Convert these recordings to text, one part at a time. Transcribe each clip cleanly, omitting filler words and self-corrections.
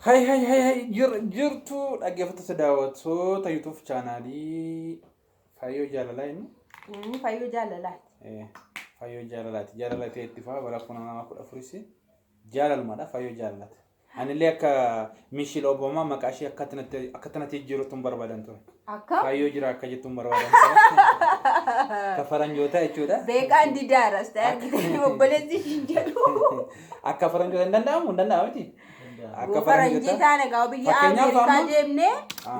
Hay hay hay hay jirtu dhaggeeffattoota daawwattoota YouTube chaanaalii Fayyoo Jaalalaa inni. Fayyoo Jaalalaati. Fayyoo Jaalalaati. Jaalala ta'e itti faa bara 2014s jaalalumadha Fayyoo Jaalalaati. Anillee akka Miishil Obaamaa maqaa ishee akka tanatti jijjiirutti hin barbaadan ture. Akka Fayyoo jira akka jettu hin barbaadan ture. Akka faranjootaa jechuudha. Beekaan didaaras ta'e argitanii obboleessi ishiin jedhu. Akka faranjoota hin danda'amu, hin danda'amu miti. Akka Faranjii faranjoota. taane gaa biyya Fakkeenyaaf Ameerikaa deemnee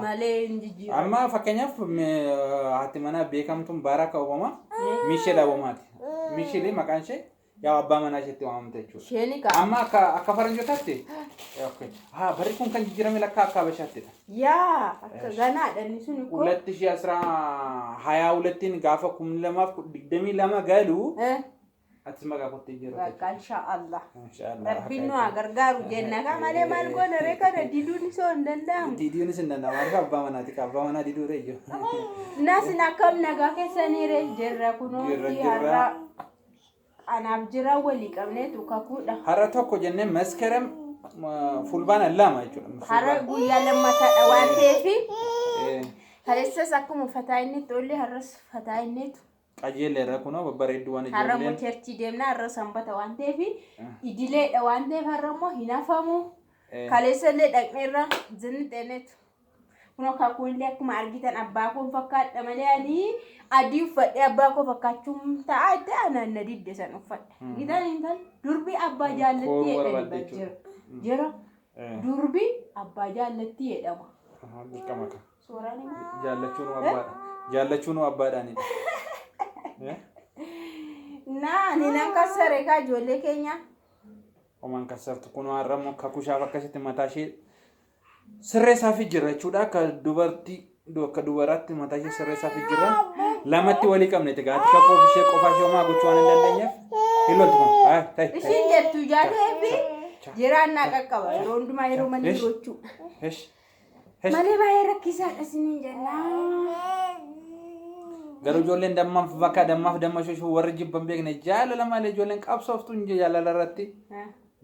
malee hin jijjiiramu. Amma fakkeenyaaf haati manaa beekamtuun Baaraak Obaamaa Miisheel Obaamaati. Miisheel maqaan ishee yaa abbaa manaa isheetti waamamte jechuudha. Isheen kaa. Amma akka faranjootaatti okay. Haa, barri kun kan jijjiirame lakkaa akka Habashaattidha. Yaa akka ganaadha inni sun ikkoo. Hulatti ishee asirraa hayaa hulattiin gaafa 2022 galu atis maqaa kootti jijjiirrate. Bakka inshaallah. Inshaallah. Rabbiin nu haa gargaaru jenna kaa malee maal goona ree kana diduun isoo hin danda'amu. Diduunis hin danda'amu. Maaliif abbaa manaati ka abbaa manaa diduu ree ijoo. Nasin akkam nagaa keessanii ree jirra kunoo Jirra, jirra. Har'a anaaf jira walii qabneetu kakuudha. Har'a tokko jennee Maskerem Fulbaana 2 jechuudha. Har'a guyyaa lammataadha waan ta'eef kaleessas akkuma fataa inni itti oolle har'as fataa innitu. Qajeelleerra kunoo babbareedduuwwan Har'a immoo ijoolleen. churchii deemna, har'a sanbata waan ta'eef, idileedha waan ta'eef har'a immoo hin hafamu. Kaleessa illee dhaqneerra zinni xeeneetu. Kunoo kakuu illee akkuma argitan abbaa koon fakkaadha malee ani adii uffadhee abbaa koo fakkaachuun ta'a itti aanaan na didde san uffadhe. Gitaan intal durbi abbaa jaallatti Kooruu jedhani barbaadde jira. jechuudha. Jira. Durbi abbaa jaallatti jedhama. Aha, dirqama kan. Suuraan immoo. Jaallachuun abbaadha. Jaallachuun abbaadhaanidha. Naa ani nan kassare kaa ijoollee keenya. Homaan kassartu kun har'a immoo kakushaaf akkasitti mataa ishee sirreessaafii jira jechuudha. Akka dubartii akka dubaraatti mataa ishee sirreessaafii jira. Lamatti walii qabne egaa ati kakuu ishee qofaa ishee homaa gochuu waan hin dandeenyeef hin loltu kun. Haa ta'i. Ishiin jettu jaateefi jiraan naa qaqqaba yeroo hundumaa yeroo manni gochuu. Hesh. Hesh. Malee baay'ee rakkisaadha isiniin jenna. Garuu ijoolleen dammaaf bakka dammaaf damma shushuu warri jibban beekne jaalala malee ijoolleen qabsooftuun jaalala irratti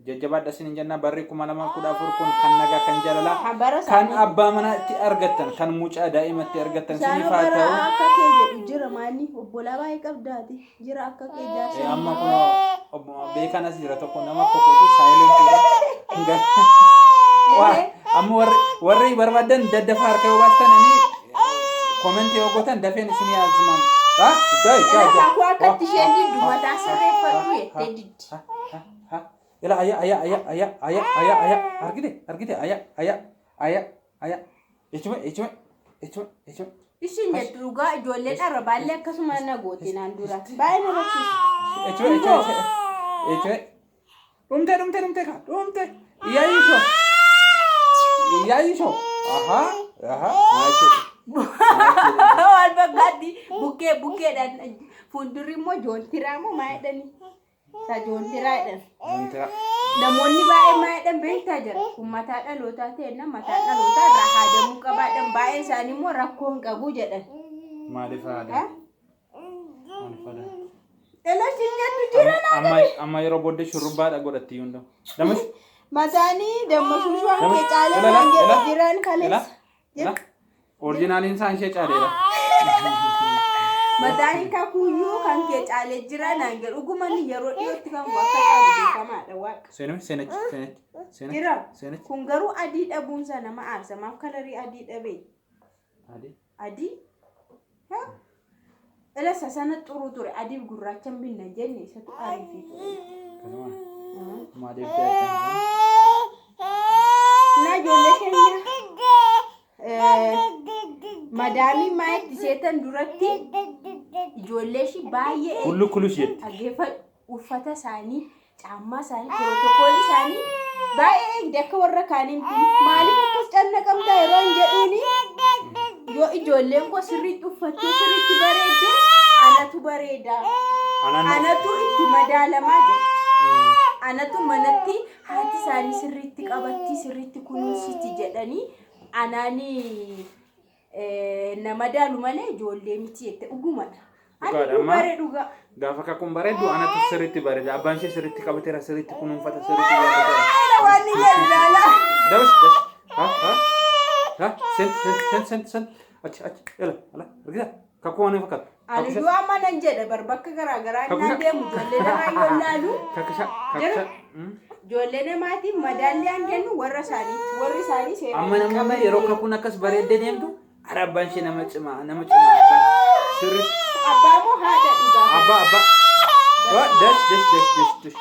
jajjabaadha isiniin jenna. Barri 2014 kun kan nagaa, kan jaalalaa, Bara kan isaanii. abbaa manaa itti argattan, kan mucaa daa'ima itti argattan Isaan isiniif haa bara ta'u. akka kee jedhu jira maanni obbolaa baay'ee qabdaati jira akka kee jaarsa. Amma kun obbo beekaan as jira tokko nama kokooti silentiidha. Waa amma warri barbaadan daddafa harka yoo baastan ani commentii yoo gootan dafeen isinii azumaan. Ha? Dai dai dai. Kakuu akkatti isheen diddu mataa sirreeffadhu jettee diddi. Ila aya aya aya aya aya aya aya argite argite aya aya aya aya echume echume echume echume. Ishiin jettu dhugaa ijoolleen arrabaallee akkasuma na gooti naan dura. Baay'ee na rakkisu. Echume echume echume. Dhumte dhumte dhumte ka dhumte. Iyyaayisho. Iyyaayisho. Aha aha. Naa jechuudha. Wal fakkaatti bukkee bukkeedhaan fuuldurri immoo joontiraa moo maa jedhani? Isa joontiraa jedhan. Joontiraa. Namoonni baay'een maa jedhan beektaa jira. Kun mataa dhalootaa ta'enna mataa dhalootaa irraa haadamuu qabaadhan baay'een isaanii immoo rakkoo hin qabu jedhan. Maaliif haadha? Maaliif haadha? Dhala jettu jira naa. Amma yeroo booddee shurrubbaadha godhatti iyyuu hunda'u. Damash. Mataanii damma shushuwaan Damash. kee caalee Ila naan ila jedhu ila jiran ila kaleessa. ila. Originaliin isaan ishee caaleedha. Mataan kakuyyuu kan kee caalee jira naan jedhu dhuguman yeroo dhiyootti kan akka caalu beekamaadha waaqa. Seename seenachi seenachi seenachi Jira. seenachi. Kun garuu adii dhabuunsa nama aarsa. Maaf colorii adii dhabee? Adii. Adii? Ha? Ila isa sana xuruu ture adiif gurraacha hin binna jenne isatu ariifii ture. Kanuma. Maaliif deebi'an? Na ijoollee keenya madaamii maa itti seetan duratti ijoollee ishii baay'ee Kullu kulus jetti. dhaggeeffadhu, uffata isaanii, caammaa isaanii, pirootokoolii isaanii baay'ee eegdi akka warra kaanii miti. Maaliif akkas cannaqamtaa yeroo hin jedhuuni yoo ijoolleen koo sirriitti uffattee sirriitti bareedde anatu bareeda. Anaan Anatu itti madaalamaa jetti. Anatu manatti haati isaanii sirriitti qabatti, sirriitti kunuunsiti jedhanii anaanii na madaalu malee ijoollee miti jette, dhugumadha. Ani Dhugaadha, amma- bare dhugaa. Gaafa kakuun bareeddu anatu sirriitti bareeda. Abbaan ishee sirriitti qabateera, sirriitti kunuunfata, sirriitti jaallateera. Waan ni jedhu ilaala. Dabas, das. Sent sent sent sent sent achi achi ela ala argita kakuu waan hin fakkaatu. Ani Kakusha du'a amma nan jedha bar bakka garaa garaa innaan Kakusha. deemu ijoollee namaa yoo laalu Kakusha jara kakusha. ijoollee namaatiif madaalli aan kennu warra isaaniitti warri isaanii seeraan Amma hin namoonni yeroo qabanne. kakuun akkas bareeddee deemtu ara abbaan ishee nama cimaa nama cimaa abbaan sirriitti Abbaa moo haadha dhugaa kana? abbaa abbaa. Wa dash dash dash dash dash.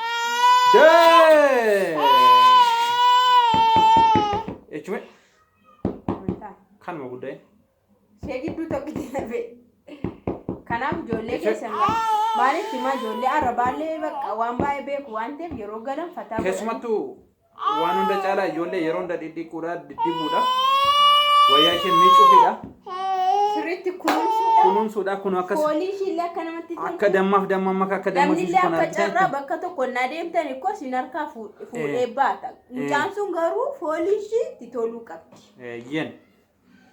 Dash. Jechuun kanuma guddaa. Ishee gidduu tokkitti hafe. Kanaaf ijoollee keessan maaliif himaa ijoollee arabaallee bakka waan baay'ee beeku waan ta'eef yeroo galan fataa godhanii. Keessumattuu waan hunda caalaa ijoollee yeroo hunda dhidhiquudha, diddibuudha. Wayyaa ishee miicuufidha. Sirriitti kunuunsuudha. Kunuunsuudha kun akkas Foolii ishiillee akka namatti akka toltu. dammaaf damma maka akka damma Namni illee kan akka argitan. carraa bakka tokko naa deemtan ikkoo isin harkaa fuudhee baata. Mucaan sun garuu foolii ishii itti toluu qabdi. Yen.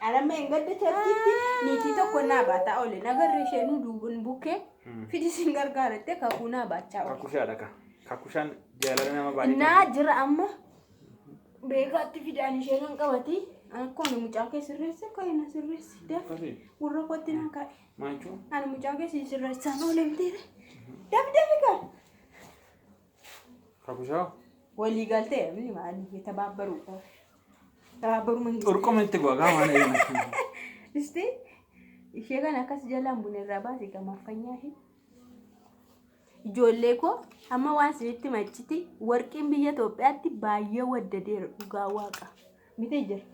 Anamma hin gadda charchiitti niitii tokko naa baataa oole. Nagarri isheenuu duubun bukkee fidi sin gargaaratte kakuu naa baachaa oole. Kakushaadha ka. Kakushaan jaalala nama baay'ee Naa jira amma beekaatti fidaan ishee kan qabati. Akkuma mucaa kee sirreesse ka'e na sirreessi. Daf Akkasii. gurra kootti naa kaa'e. Maal jechuun? Ani mucaa kee si sirreessaan oole mitiire. Daf dafi kaa. Kakushaa. Walii galtee namni maali የተባበሩ ተባበሩ መንግስት Xurquma itti go'a gaafa waan Isti ishee kana akkas jalaan buna irraa baase gamaffanyaa ishee. Ijoollee koo amma waan isinitti machiti warqiin biyya Itoophiyaatti baay'ee waddadeera dhugaa waaqa. Miti jira.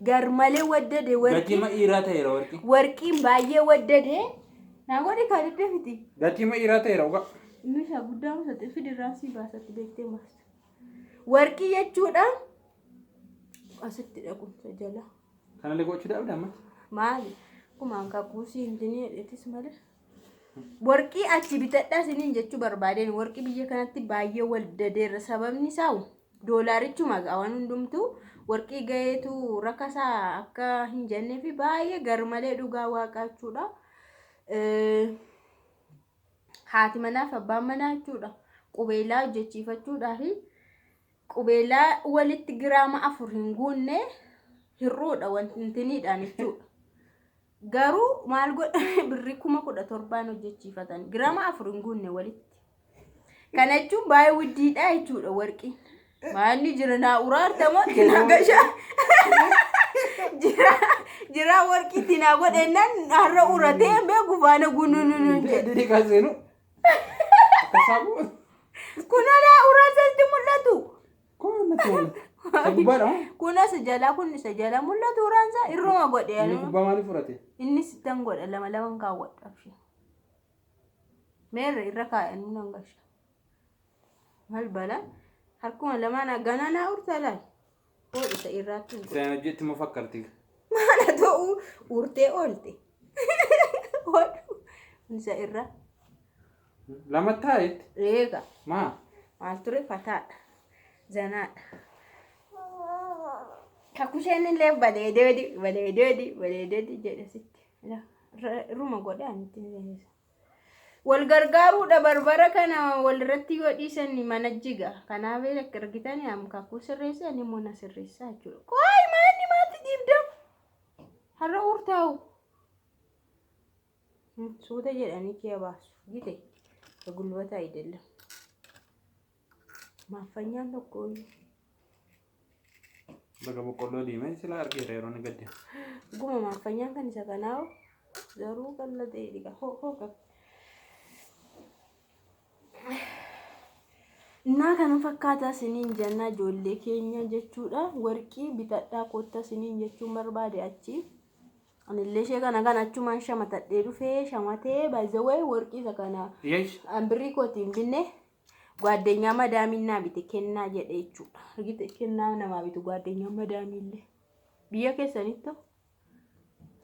Gar malee waddade Gatii warqiin ma dhiiraa ta'eera warqi. warqiin baay'ee waddade. Naa godhi kaa daddafiti. Gatii ma dhiiraa ta'eera dhugaa. Inni isaa guddaa musate fidirraa sii baasatti beektee maasta. Warqii jechuudha. Asitti dhaqumsa jala. Kanallee gochuu dhabde amma. Maali? Akkuma hanqaaquu siin jedhetis malee. Warqii achi bitadhaa isiniin jechuu barbaadeen warqii biyya kanatti baay'ee wal dadeerra sababni isaa doolaarichuma waan hundumtuu warqii gaheetu rakkasaa akka hin jennee fi baay'ee garmalee dhugaa waaqaa jechuudha. Haati manaaf abbaan manaa jechuudha. Qubeelaa hojjechiifachuudhaa fi qubeelaa walitti giraama 4 hin guunne hir'uudha wantiniidhaan jechuudha. Garuu maal godhame birrii 17,000 hojjechiifatan giraama 4 hin guunne walitti. Kana jechuun baay'ee widdiidha jechuudha warqiin. Maalli jira naa uraartamoo itti naa gashaa. Jira jira warqii itti naa godhennaan har'a uratee hin beeku faana gunununuun jedhe. Didii kan seenu. Akka saabu. Kun alaa uraasatti mul'atu. Kun natti mul'ata. Isa gubbaadha moo? Kun as jalaa kun isa jala mul'atu uraansaa irruma godhe. Inni gubbaa maaliif furate? Inni sittan godha lama laman kaawwadha. Meerre irra kaa'an nan gasha. Maal bala harkuma lamaan ganaa naa urta laal. Hodhu isa irraatti hin godhu. Isaan hojjetti moo fakkarti? Maala ta'u urtee oolte. Hodhu isa irra. Lama taa'etti. Eega Maa? maal ture fataadha. Zanaadha. Kakusheen illee bareedeedi bareedeedi bareedeedi jedhe sitti. Irruma godhe ani itti seensa. Wal gargaaruudha barbara kana walirratti yoo dhiisan mana jiga. Kanaaf akka argitan am kakuu sirreessa ani immoo na sirreessaa jechuudha. Qoy maanni maatti dhiibda? Har'a urtaa'u. Suuta jedhanii kee baasu. Gite gulbata አይደለም. Maaffanyaan tokko Baga boqqolloo diimee sila argeera yeroo inni gadde. Guma maaffanyaan kan isa kanaa garuu qallatee dhiqa. Hoo hoo qaba. Innaa kana fakkaataa isiniin jennaa ijoollee keenya jechuudha. Warqii bitadhaa kottaa isiniin jechuun barbaade achi. Anillee ishee kana kan achumaan shamatadhee dhufee shamatee baay'ee warqii isa kana Yeesh. an birrii kootiin binne gwaaddenyaa madaamiin naa bite kennaa jedhe jechuudha. Argite kennaa namaa bitu gwaaddenyaa madaamiillee. Biyya keessanitti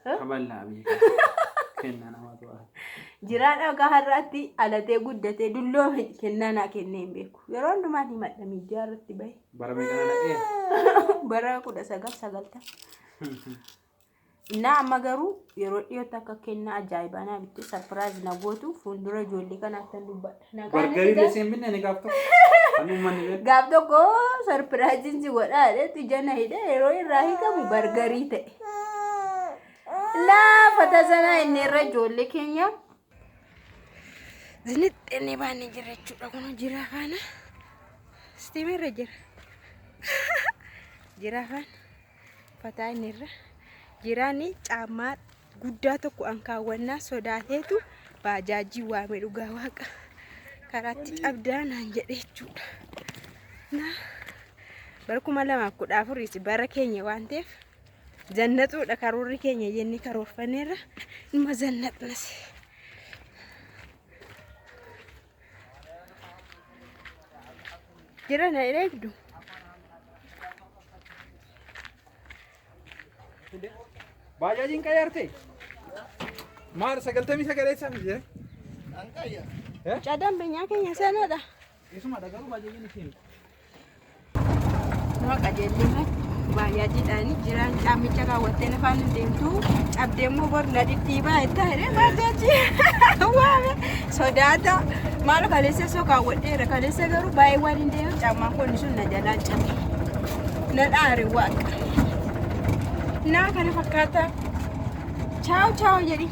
Kaballaa biyya keessa. Kennaa namaatu waa. Jiraa dhagaa har'aatti alatee guddatee dulloome kennaa naa kennee hin beeku. Yeroo hundumaan himadha miidiyaa irratti bahe. Bara meeqa na dha'ee? Bara 1990. Innaa amma garuu yeroo dhiyootti akka kennaa ajaa'ibaa naa bitte sarpiraayiz na gootu fuuldura ijoollee kanaatti tan dubbadha. Nagaan Bargarii egaa illee siin binne ni gaaf tokko. Kan uummanni beeku. Gaaf tokko sarpiraayiziin si godhaa jedhetti ija na hidhee yeroo irraa hiikamu bargarii ta'e. Laafa tasanaa inni irra ijoollee keenya. Zinixxee baanee jira jechuudha kun jira faana. Istiima irra jira. Jira faana. Fataa inni irra. Jiraan caammaa guddaa tokko an kaawwannaa sodaateetu baajaajii waame dhugaa waaqa. Karaatti cabdaa naan jedhe jechuudha. Na bara 2014 bara keenya waan ta'eef zannaxuudha karoorri keenya jennee karoorfanneerra inuma zannaxnas. Jira na eegdu. Baajaajiin qayyarte? Maal 99 eessaaf jira? Mucaa dambenyaa keenya sanadha. Isuma dhagaruu baajaajiin isheen. Nama qajeellee baajaajiidhaan jiraan caammicha kaawwattee afaan hin deemtu cabdee immoo bor na dhidhiibaa jettaa jedhee baajaajii waame sodaata maal kaleessa soo kaawwadheera kaleessa garuu baay'ee waan hin deemu caammaan kun sun na jalaa cabe na dhaare waaqa naa kana fakkaata chaaw chaaw jedhi.